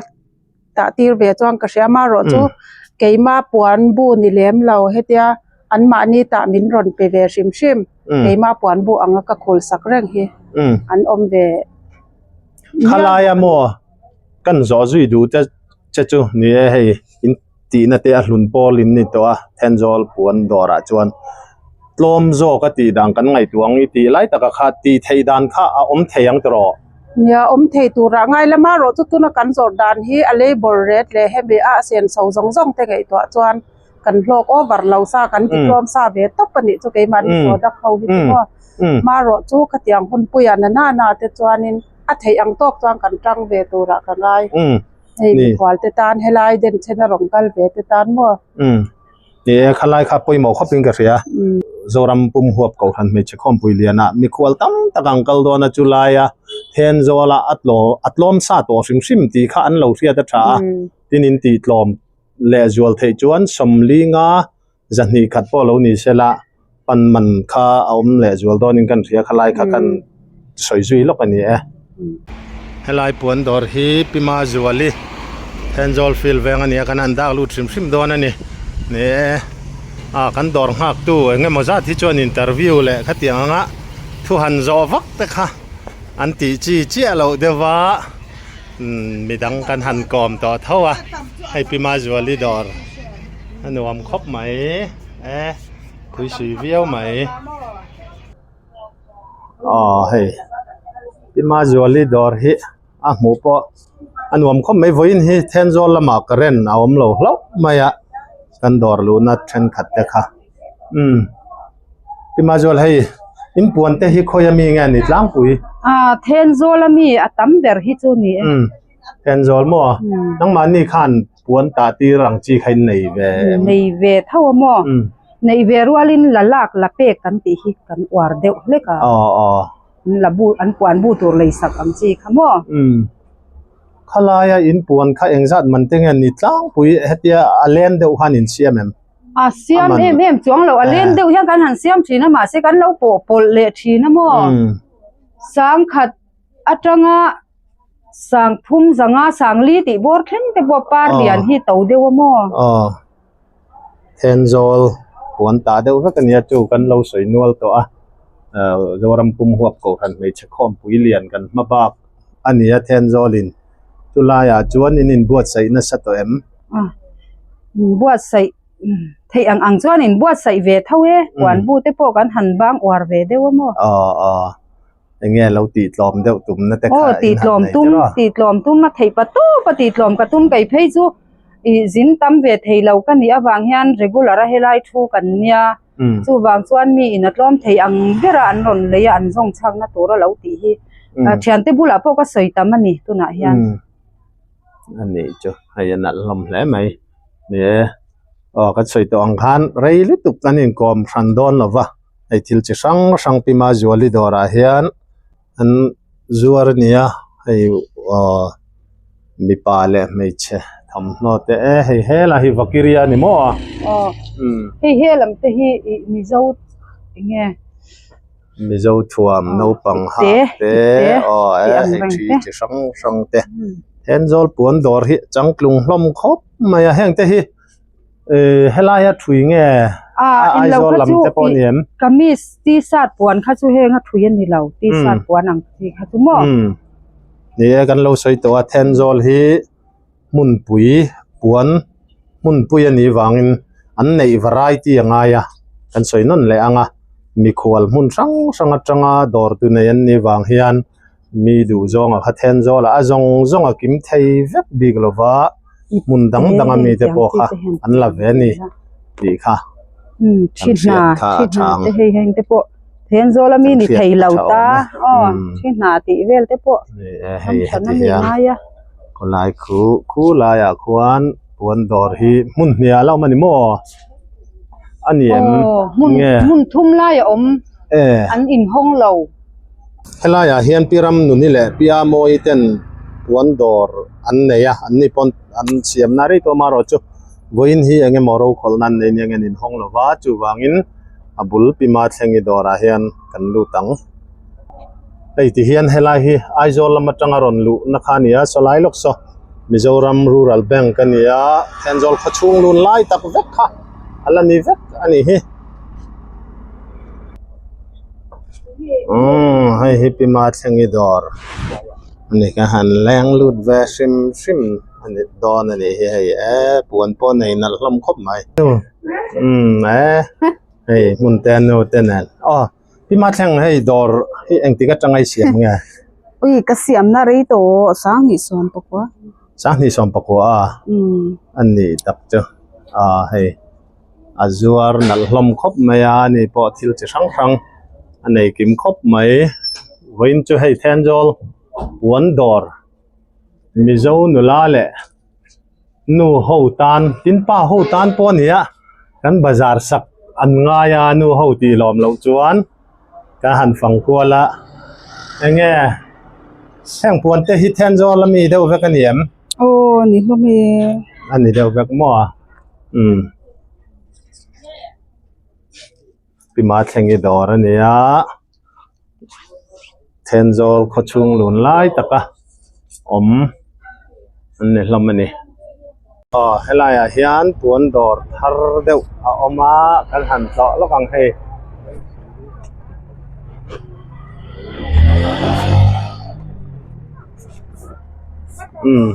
tah tir ve chuan ka hria amaherawh chu keima puan bu ni lem lo hetia anmahni tah min rawn pe ve hrim hrim keima puan bu anga ka khul sak reng hi an awm ve khalai a maw kan zawh zui duh te che chu ni e hei in tihna te a hlun pawl in ni tawh a Thenzawl puan dawrah chuan tlawm zawk a tih dan kan ngaihtuah ang i tih lai taka kha tih theih dan kha a awm thei ang tawh. Nia awm thei turah ngai lama rawh chu tuna kan zawrh dan hi a labour rate leh hemi a senso zawng zawng te ngaihtuah chuan kan hlawk over lo sa kan ti tlawm sa ve tawp a nih chu keimahni product ho hi chu maw marawh chu khatiang hunpuia na na na te chuanin a theih ang tawk chuan kan tang ve turah ka ngai hei mikhual te tan helai denchhen a rawn kal ve te tan maw. Ni e, khalai kha pawimawh khawpin ka hria. Zoram pum huap Kohhran hmeichhe khawmpui lianah mikhual tam tak ang kal dawn a chu laia Thenzawla a tlaw a tlawm sa tawh hrim hrim tih kha an lo hriat a tha a, tin in tih tlawm leh zual theih chuan sawmlinga zahnih khat pawh lo ni se la pan man kha a awm leh zual dawnin kan hria khalai kha kan sawi zui lawk a ni e. Helai puan dawr hi Pi Mazuali Thenzawl field veng a ni a kan han dak lut hrim hrim dawn a ni. Ni e ah kan dawr nghak tu eng emaw zat hi chuan interview leh khatiang anga thu han zawh vak te kha an tih chi chiah loh deuh a umm midang kan han kawm tawh tho a hei Pi Mazuali dawr a nuam khawp mai e phuisui viau mai. Aw hei Pi Mazuali dawr hi a hmuh pawh a nuam khawp mai vawiin hi Thenzawl lamah current a awm lo hlauh mai a kan dawr luhna thenkhat te kha umm Pi Mazual hei in puan te hi khawi ami nge ni tlangpui ah Thenzawl ami a tam ber hi chu ni e umm Thenzawl maw nangmahni khan puan tah tir ang chi kha in nei ve em? Nei ve tho a maw? Nei ve rualin la lak la pek kan tih hi kan uar deuh hlek a. Aw aw. An la bu an puan bu tur lei sak ang chi kha maw. Umm khalaia in puan kha engzat man te nge ni tlangpui hetia a len deuh khan in siam em? A siam em em chuang lo a len deuh hian kan han siam thin a mahse kan lo pawh pawlh leh thin a maw. Sangkhat atanga sangphum zanga sangli tih bawr thleng te pawh par lian hi to deuh a maw. Aw Thenzawl puan tah deuh vek a nia chu kan lo sawi nual tawh a ah Zoram pum huap kohhran hmeichhe khawmpui lian kan hma bak a ni a Thenzawl in chu laiah chuan in inbuatsaih nasa tawh em? A inbuatsaih theih ang ang chuan inbuatsaih ve tho e puan bu te pawh kan han bang uar ve deuh a maw. Aw aw. Enge lo tih tlawm deuh tumna te kha Aw tih tlawm tum tih tlawm tum a theih pa tawp a tih tlawm ka tum kei phei chu ih zin tam ve thei lo ka nih avang hian regular a helai thu kan nia chuvang chuan mi in a tlawm thei ang ber a an rawn lei a an zawng chhakna tur a lo tih hi thiante bulah pawh ka sawi tam a ni tunah hian. A nih chu hei a nalh hlawm hle mai ni e aw kan sawi tawh ang khan rei lutuk kan inkawm hran dawn lo va. Hei thil chi hrang hrang Pima Zuali dawrah hian an zuar a ni a hei aw mipa leh hmeichhe thawmhnaw te e hei helai hi vakiria a ni maw a aw hei helam te hi ih mizo eng nge mizo thuam naupang ha te aw e hei thi chi hrang hrang te Thenzawl puan dawr hi changtlung hlawm khawp mai a heng te hi. Ehh helaia thui nge a Aizawl lam te pawh a ni em? Kamis t-shirt puan kha chu heng a thui a ni lo t-shirt puan ang chi kha chu maw? Ni e kan lo sawi tawh a Thenzawl hi hmunpui puan hmunpui a nih vangin an neih variety a ngai a kan sawi nawn leh ang a mikhual hmun hrang hrang atanga dawr tu nei an nih vang hian mi duh zawnga kha Thenzawl ah a zawng zawng a kim thei vek bik lova hmun dang dang a mi te pawh kha an la ve a ni tih kha thi hna thi hna te hei heng te pawh Thenzawl a mi ni thei lo ta aw thi hna tih vel te pawh hei heti hian khawlai khu khu laiah khuan puan dawr hi hmun hniah a la awm a ni maw a ni em nge hmun thum lai a awm an inhawng lo. Helaiah hian Pi Ramnuni leh Pi Amawi ten puan dawr an nei a, an ni pawn an siam na rei tawh amaherawh chu vawiin hi eng emaw rokhawlh nan nei nia nge an inhawng lo va, chuvangin a bul Pi Mathlengi dawrah hian kan lut ang. Hei ti hian helai hi Aizawl lam atanga rawn luh na kha a ni a, sawlai lawk saw Mizoram Rural Bank a ni a, Thenzawl khawchhung lun lai tak vek kha a la ni vek a nih hi. Umm hei hi Pi Mathlengi dawr a ni ka han leng lut ve hrim hrim a ni dawn a nih hi hei e puan pawh nei nalh hlawm khawp mai umm e hei hmun te nu te nen aw Pi Mathleng hei dawr hi engtik atanga i siam nge? Ui ka siamna rei tawh 2019 2019 a a nih tak chu a hei. A zuar nalh hlawm khawp mai a ani pawh thil chi hrang hrang a nei kim khawp mai vawiin chu hei Thenzawl puan dawr Mizo nula leh nu ho tan tin pa ho tan pawh a ni a kan bazar sak an ngai a nu ho tih lawm loh chuan kan han fang kual a eng nge heng puan te hi Thenzawl ami deuh vek a ni em? Aw ni hlawm e. A ni deuh vek maw a? Umm Pi Mathlengi dawr a ni a Thenzawl khawchhung lun lai taka awm an ni hlawm a ni. Aw helai ah hian puan dawr thar deuh a awm a kan han tlawh lawk ang hei. Umm.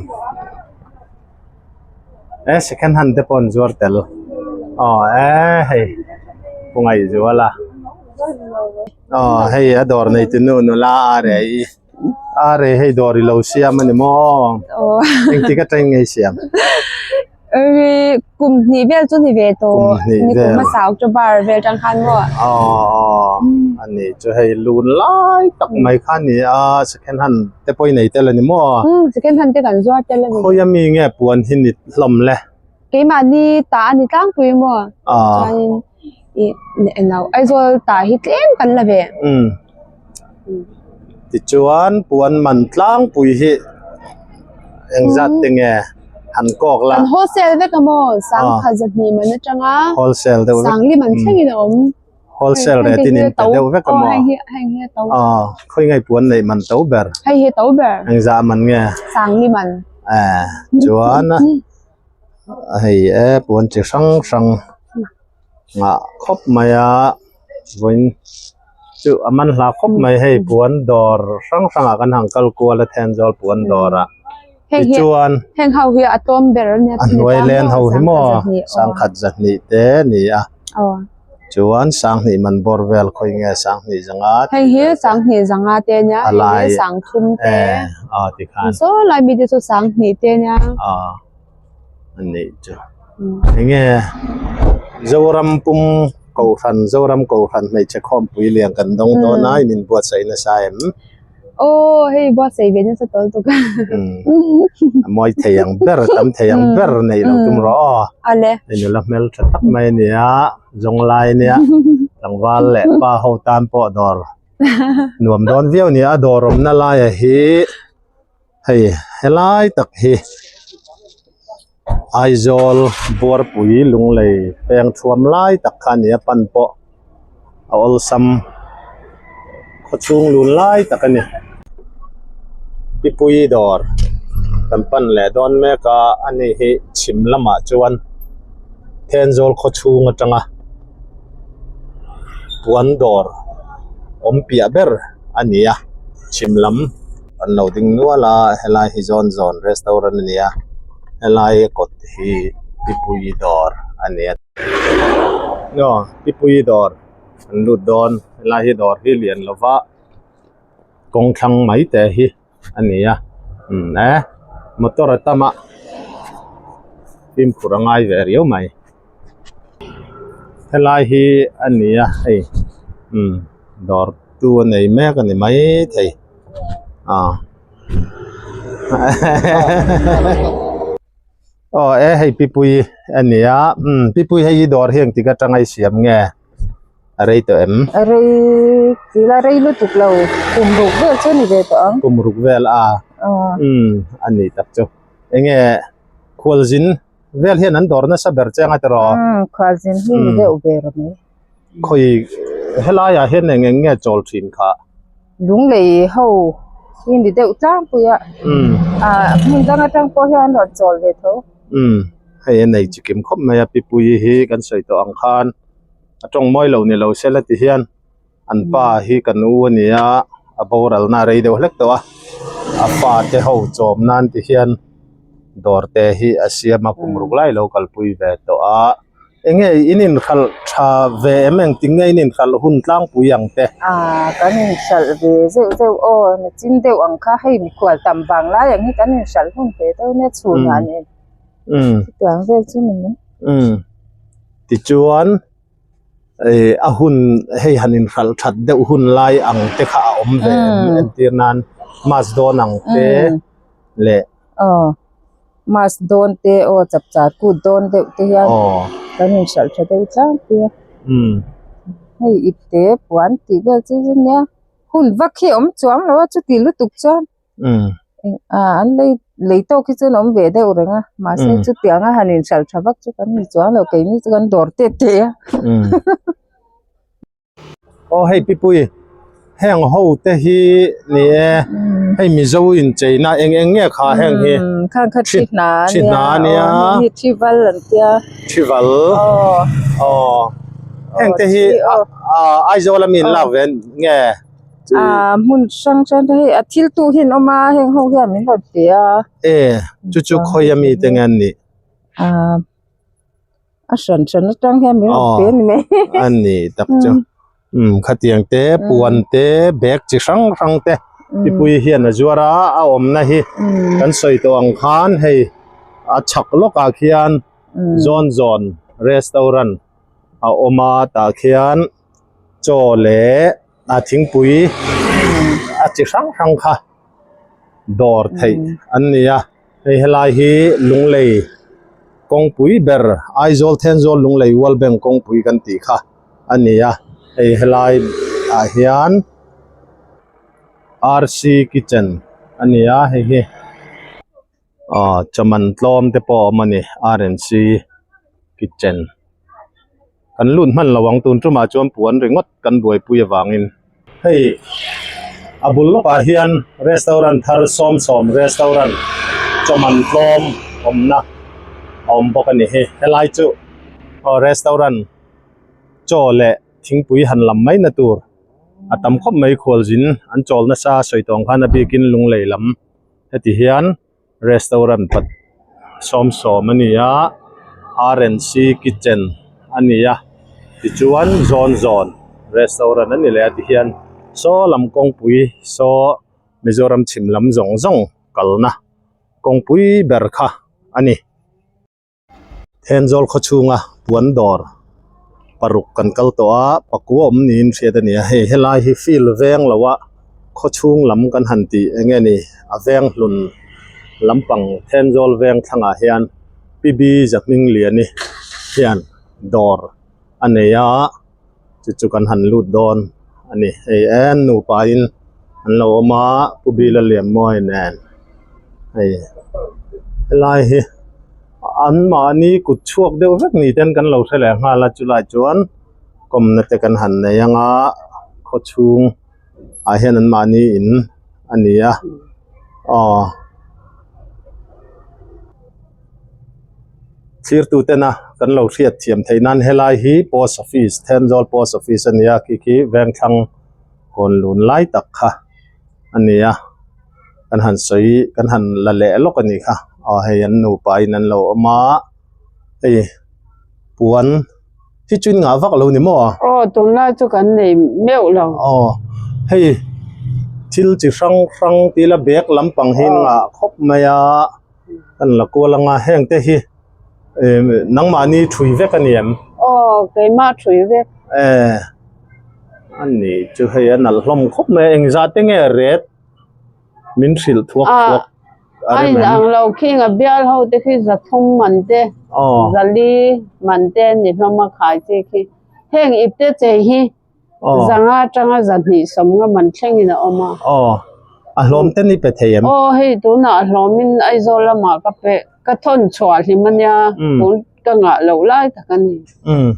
E second hand te pawh an zuar tel aw e hei pu Ngaihzuala aw hei a dawr nei tu nu nula a rei a rei hei dawr i lo siam a ni maw engtik atangin nge i siam. Kum hnih vel chu ni ve tawh. Kum hnih Ni vel. kum hmasa October vel tang khan maw? Aw aw a ni chu hei lun lai tak mai kha a ni a second hand te pawh i nei tel a ni maw? Umm second hand te kan zuar tel a ni. Khawi ami nge puan hi ni hlawm le? Keimahni ta a ni tlangpui maw? Aw. Chuanin ih eng lo Aizawl ta hi tlem kan la ve. Umm. Tichuan puan man tlangpui hi engzat te nge han kawk la. Kan wholesale vek a maw? Sangkhat zahnih man atanga wholesale deuh vek. Sangli man thlengin a awm. Wholesale rate in in pe deuh vek a maw? Heng hi heng hi a to. Aw khawi nge puan neih man to ber? Hei hi to ber. Engzah man nge? Sangli man. Eh chuan hei e puan chi hrang hrang ngah khawp mai a vawiin chu a man hla khawp mai hei puan dawr hrang hrang ah kan han kal kual a Thenzawl puan dawr ah tichuan heng ho hi a tlawm ber a nia a hnuai len ho hi maw sangkhat zahnih te a ni a chuan sanghnih man bawr vel khawi nge sanghnih zanga hei hi sanghnih zanga te a nia hei hi sangthum te aw tikhan saw lai mi te chu sanghnih te a nia aw. a nih chu enge Zoram pum kohhran Zoram kohhran hmeichhe khawmpui lian kan dawng dawn a in inbuatsaih nasa em? Aw hei buatsaih ve nasa tawl tuk a a mawi thei ang ber tam thei ang ber neih loh tum rawh aw ale hei nula hmel tha tak mai a ni a zawnglai ania tlangval leh pa ho tan pawh dawr nuam dawn viau a ni a dawr awmna laia hi. Hei helai tak hi Aizawl Buarpui Lunglei peng thuam lai tak kha a ni a pan pawh a awlsam khawchhung lun lai tak a ni Pipui dawr kan pan leh dawn mek a ani hi chhim lamah chuan Thenzawl khawchhung atanga puan dawr awm piah ber a ni a chhim lam. An lo ding nual a helai hi zawn zawn restaurant a ni a helai kawt hi Pipui dawr a ni a aw Pipui dawr an lut dawn helai hi dawr hi lian lo va kawng thlang mai te hi a ni a umm e motor a tam a fimkhur a ngai ve riau mai helai hi a ni a hei umm dawr tu a nei mek a ni maithei. Ah. Aw e hei pipui a ni a umm pipui hei hi dawr hi engtik atanga i siam nge a rei tawh em? A rei tila rei lutuk lo kum ruk vel chu a ni ve tawh ang. Kum ruk vel a umm a ni tak chu enge khualzin vel hian an dawr nasa ber cheng a tiraw? Umm khualzin hi ni deuh ber mai. Khawi helaiah hian eng eng nge chawl thin kha? Lunglei ho hi ni deuh tlangpui a ah hmun dang atang pawh hian an rawn chawl ve tho. Umm hei a nei chikim khawp mai a Pipuii hi kan sawi tawh ang khan a tawng mawi lo ni lo sela ti hian an pa hi kan u a ni a a boral na rei deuh hlek tawh a a fa te ho chawm nan ti hian dawr te hi a siam a kum ruk lai lo kalpui ve tawh a. Enge in inhralh tha ve em engtin nge in inhralh hun tlangpui ang te? Ah kan inhralh ve zeuh zeuh aw nachin deuh ang kha hei mikhual tam vang lai ang hi kan inhralh hun ve deuh nia chhunah nen chutiang vel chu ni mai. Umm tichuan ih a hun hei han inhralh that deuh hun lai ang te kha a awm ve em entir nan mass dawn ang te leh. Aw. Mass dawn te aw chapchar kut dawn deuh te hian kan inhralh tha deuh tlangpui a. Hei ipte puan tih vel chi chu nia hun vak hi a awm chuang lo a chuti lutuk chuan ah an lei lei tawk hi chuan a awm ve deuh reng a mahse chutianga han inhralh tha vak chu kan ni chuang lo keini chu kan dawr tet thei a. Aw hei Pipui heng ho te hi ni e hei Mizo in cheina eng eng nge kha heng hi khang kha thi hna thi hna ania hi thi val an tia thi val aw heng te hi Aizawl ami an lak ve nge a hmun hrang hrang te hei a thil tu hi an awm a heng ho hian min rawn pe a e chu chu khawi ami te nge an nih a. A hran hran atang hian min rawn pe a ni mai. A ni tak chu. Umm khatiang te puan te bag chi hrang hrang te mipui hian a zuar a a awmna hi kan sawi tawh ang khan hei a chhak lawkah khian zawn zawn restaurant a awm a tah khian chaw leh a thingpui a chi hrang hrang kha dawr theih an ni a. Hei helai hi Lunglei kawngpui ber Aizawl Thenzawl Lunglei World Bank kawngpui kan tih kha a ni a hei helai ah hian. RC kitchen a ni a hei hi aw chaw man tlawm te pawh a awm a ni RNC kitchen kan lut hman lo ang tun tumah chuan puan ringawt kan buaipui avangin hei a bul lawkah hian restaurant thar sawmsawm restaurant chaw man tlawm awmna a awm bawk a ni hi helai chu aw restaurant chaw leh thingpui han lam mai na tur a tam khawp mai khualzin an chawl nasa sawi tawng khan a bikin lunglei lam heti hian restaurant pat sawmsawm a ni a R and C kitchen a ni a tichuan zawn zawn restaurant a ni leh a tihian saw lam kawngpui saw Mizoram chhim lam zawng zawng kalna kawngpui ber kha a ni. Thenzawl khawchhunga puan dawr paruk kan kal tawh a pakua awm niin hriat a ni a hei helai hi field veng lo a khawchhung lam kan han tih eng nge ni a veng hlun lampang Thenzawl veng thlangah hian P B Zahmingliani hian dawr a nei a chu chu kan han lut dawn a ni hei en nupa in an lo awm a pu bila lianmawi nen hei helai hi an mahni kut chhuak deuh vek ni ten kan lo hre leh nghal a chulai chuan kawmna te kan han nei anga khaw chhung ah hian an mahni in a ni a aw. Thirtu tena kan lo hriat thiam theih nan helai hi post office Thenzawl post office a ni a khi khi Vengthlang kawn lun lai tak kha a ni a kan han sawi kan han la leh lawk a nih kha aw hei an nupa in an lo awm a hei puan hi chu in ngah vak lo ni maw? Aw tunlai chu kan nei meuh lo. Aw hei thil chi hrang hrang tila bag lampang hi in ngah khawp mai a. Kan la kual anga heng te hi nangmahni thui vek a ni em? Aw keimah thui vek. Eh a ni chu hei a nalh hlawm khawp mai a engzah te nge ret min hrilh thuak thuak a rem em? A inang lo khing a bial ho te khi zathum man te zali man te an ni hlawm a khai chi khi heng ipte chei hi Zanga atanga zahnih sawmnga man thlengin a awm a. Aw, a hlawm te ni pe thei em? Aw, hei tunah a hlawmin Aizawl lamah ka pe, ka thawn chhuah hlim a nia, tun ka ngah loh lai tak a ni. Umm,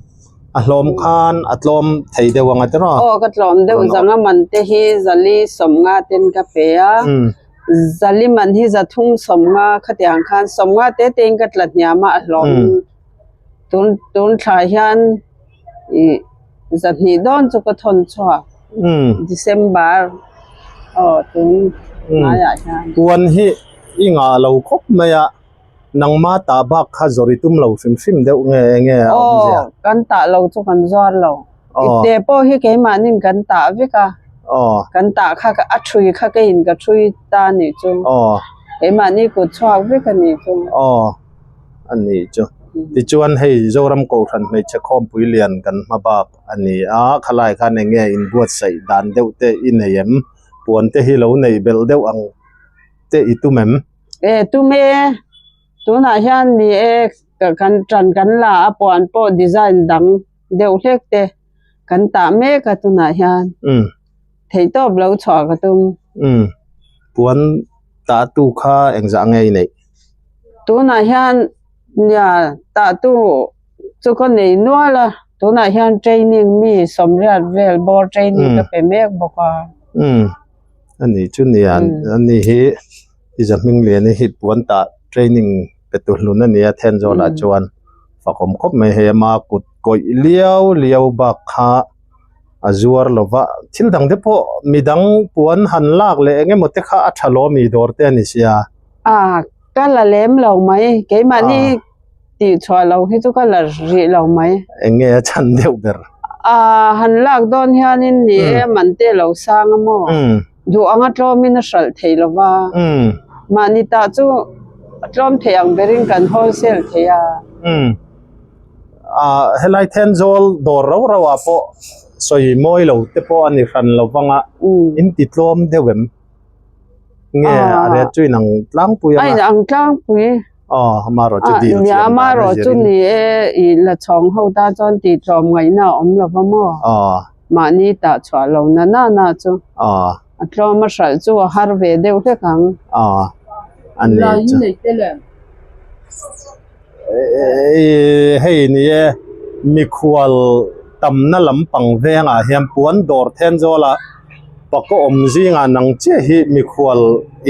a hlawm khan a tlawm thei deuh ang a tiraw? Aw, ka tlawm deuh, zanga man te hi zali sawmnga ten ka pe a, zali man hi zathum sawmnga khatiang khan sawmnga te tein ka tla hniam a, a hlawm tun tun thla hian ih. Zahnih dawn chu ka thawn chhuak. December aw tun hnaiah hian. Puan hi i ngah lo khawp mai a, nangma tah bak kha zawr i tum lo hrim hrim deuh nge enge a awmzia? Aw kan tah lo chu kan zuar lo. Ipte pawh hi keimahnin kan tah vek a. Aw. Kan tah kha a thui kha keiin ka thui ta a nih chu. Aw. Keimahni kut chhuak vek a nih chu. Aw. a nih chu tichuan hei Zoram Kohhran hmeichhe khawmpui lian kan hma bak a ni a khalai khan eng nge inbuatsaih dan deuh te i nei em puan te hi lo neih belh deuh ang te i tum em? E tum e tunah hian ni e kan tan kan la a puan pawh design dang deuh hlek te kan tah mek a tunah hian theihtawp lo chhuah ka tum. Puan tah tu kha engzah nge i neih? Tunah hian nia tahtu chu ka nei nual a, tunah hian training mi sawmriat vel bawr training ka pe mek bawk a. Umm a ni chu nia a ni hi i Zahmingliani hi puan tah training pe tu hlun a ni a Thenzawl-ah chuan fakawm khawp mai hei ama kut kawih liau liau bak kha a zuar lo va thil dang te pawh midang puan han lak leh eng emaw te kha a tha lawm i dawr te a ni sia. A ka la lem lo mai keimahni tih chhuah lo hi chu ka la rih lo mai. Eng nge a chhan deuh ber? A han lak dawn hianin ni e man te lo sang a maw duh anga tlawmin a hralh thei lo va mahni tah chu a tlawm thei ang berin kan wholesale thei a. Ah helai Thenzawl dawr rau rau ah pawh sawi mawi lo te pawh a ni hran lo vang a in ti tlawm deuh em nge a ret chu inang tlangpui anga a inang tlangpui aw amarawh chu dil thiam dan a zir in ni e i la chhawng ho ta chuan ti tlawm ngaihna a awm lo va maw aw mahni tah chhuah lo na na na chu aw. A tlawm a hralh chu a har ve deuh hlek ang. Aw a nei chu. Hei ni e mikhual tamna lampang vengah hian puan dawr Thenzawl a pakaw awm zingah nang chiah hi mikhual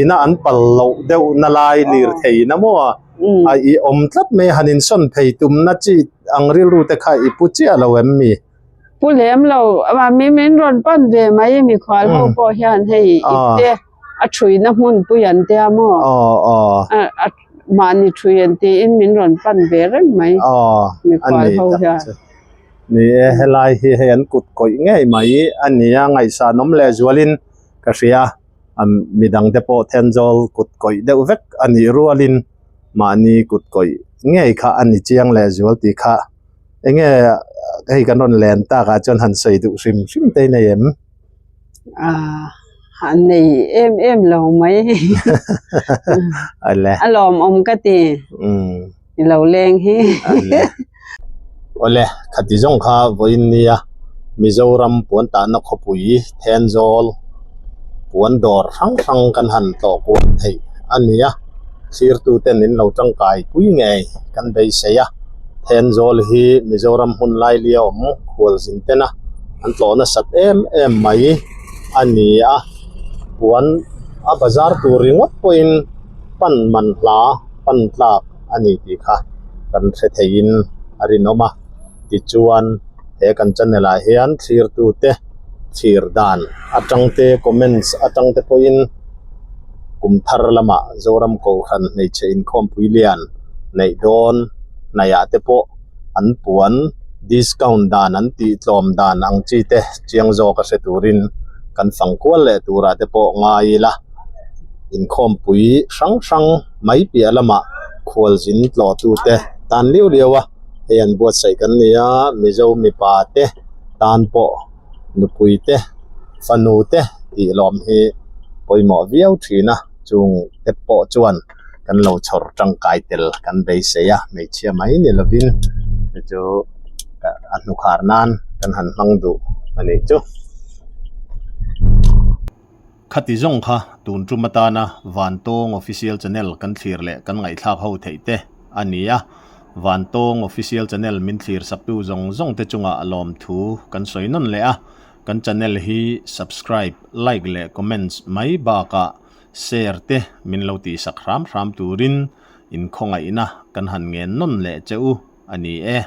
ina an pal loh deuh na lai lirthei na maw a a i awm tlat mai a han insawn phei tumna chi ang rilru te kha i pu chiah lo em mi? Pu lem lo a mi min rawn pan ve mai mikhual ho pawh hian hei ipte a thuina hmun pui an tia maw a mahni thui an tiin min rawn pan ve reng mai mikhual ho hian. Ni e helai hi hei an kut kawih ngei mai a nia ngaihsanawm leh zualin ka hria a midang te pawh Thenzawl kut kawih deuh vek a nih rualin mahni kut kawih ngei kha a ni chiang leh zual tih kha Enge hei kan rawn len tak ah chuan han sawi duh hrim hrim te i nei em? Ah, han nei em em lo mai. Awle. A lawmawm ka ti. Umm. I lo leng hi. Awle. Awle, khati zawng kha vawiin nia Mizoram puan tahna khawpui Thenzawl puan dawr hrang hrang kan han tlawh kual theih a nia. Thirtuten in lo tangkai pui ngei kan beisei a. Thenzawl hi Mizoram hmun lailia awm khualzin tena an tlawh nasat em em mai a ni a, puan a bazar tur ringawt pawhin pan man hla pan tlak a ni tih kha kan hre theiin a rinawm a, tichuan he kan channel ah hian thlirtute thlir dan atang te comments atang te pawhin. Kum thar lamah Zoram Kohhran hmeichhe inkhawmpui lian neih dawn hnaihah te pawh an puan discount dan an tih tlawm dan ang chi te chiang zawk a hre turin kan fang kual leh turah te pawh ngai ila inkhawmpui hrang hrang mai piah lamah khualzin tlawhtu te tan liau liau a hei an buatsaih kan ni a Mizo mipa te tan pawh. nupui te fanu te tih lawm hi pawimawh viau thin a chung te pawh chuan kan lo chhawr tangkai tel kan beisei a hmeichhia mai ni lovin chu chu a hnukhar nan kan han hmang duh a nih chu. Khati zawng kha tun tum atana Vantawng Official Channel kan thlir leh kan ngaihthlak ho theih te a ni a, Vantawng Official Channel min thlir saktu zawng zawng te chungah lawmthu kan sawi nawn leh a, kan channel hi subscribe, like leh comments mai bakah share te min lo tihsak hram hram turin inkhawngaihna kan han ngen nawn leh che u a ni e.